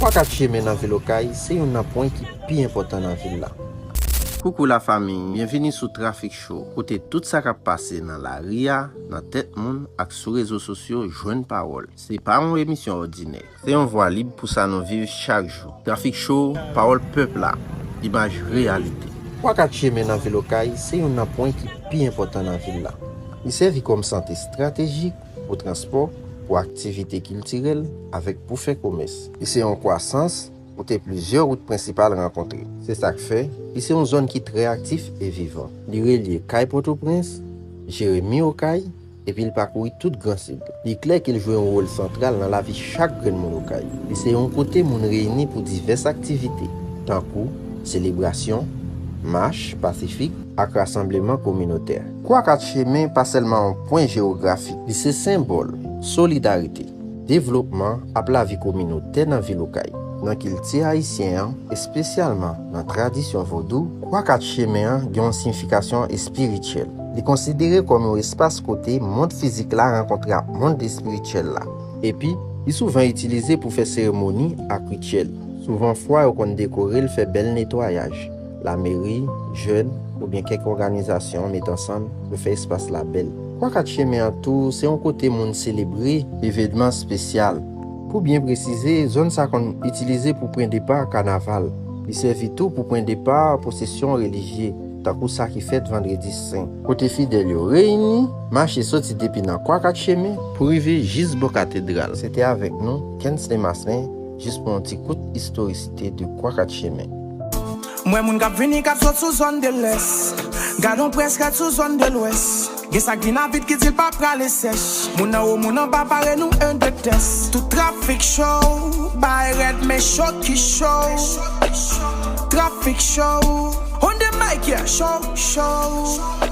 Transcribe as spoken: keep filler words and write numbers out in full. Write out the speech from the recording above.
Kwa Kat Chemen nan vil Okay se youn nan pwen ki pi enpòtan nan vil la. Koukou lafanmi, byenvini sou Traffic Show, kote tout sa k ap pase nan lari a, nan tèt moun ak sou rezo sosyo jwenn pawòl. Se pa yon emisyon òdinè, se yon vwa lib pou sa nou viv chak jou. Traffic Show, pawòl pèp la, imaj reyalite. Kwa Kat Chemen nan vil Okay se youn nan pwen ki pi enpòtan nan vil la. Li sèvi kòm sant estratejik pou transpò, pou aktivite kiltirèl, avèk pou fè komès. Li se yon kwasans kote plizyè wout prensipal rankontre. Se sa k fè, li se yon zòn ki trè aktif e vivan. Li relye kay Pòtoprens, Jeremi Okay, epi l pakouri tout Gran Sid. Li klè ke l jwe yon wòl santral nan lavi chak grenn moun Okay. Li se yon kote moun reyini pou divès aktivite, tankou selebrasyon, mach pasifik ak rasanbleman kominotè. Kwa Kat Chemen pa sèlman yon pwen jewografik, li se senbòl solidarite, devlopman ak lavi kominotè nan vil Okay. Nan kilti ayisyen an, espesyalman nan tradisyon vodou, Kwa Kat Chemen an gen yon siyifikasyon espirityèl. Li konsidere kòm yon espas kote mond fizik la rankontre ak mond espirityèl la. Epi, li souvan itilize pou fè seremoni ak rityèl. Souvan fwa yo konn dekore l, fè bèl netwayaj. Lameri, jèn, oubyen kèk òganizasyon met ansanm pou fè espas la bèl. Kwa Kat Chemen an tou se yon kote moun selebre evenman espesyal. Pou byen presize, zòn sa konn itilize pou pwen depa kanaval. Li sèvi tou pou pwen depa pwosesyon relijye, tankou sa ki fèt Vandredi Sen, kote fidèl yo reyini, mache soti depi nan Kwa Kat Chemen pou rive jis bò katedral. Se te avèk nou, Kensley Maslen, jis pou yon ti kout istorisite de Kwa Kat Chemen. M wè moun k ap vini, k ap sot sou zòn de lès. Gad on près rèd sou zòn de lwès. Gen sa k vin a vit ki di l pa prale sèch. Moun anwo, moun anba, pare nou, un, deux, test. Tout Traffic Show, bay rèd, men cho ki cho. Traffic Show, on the mic, yeah, show, show.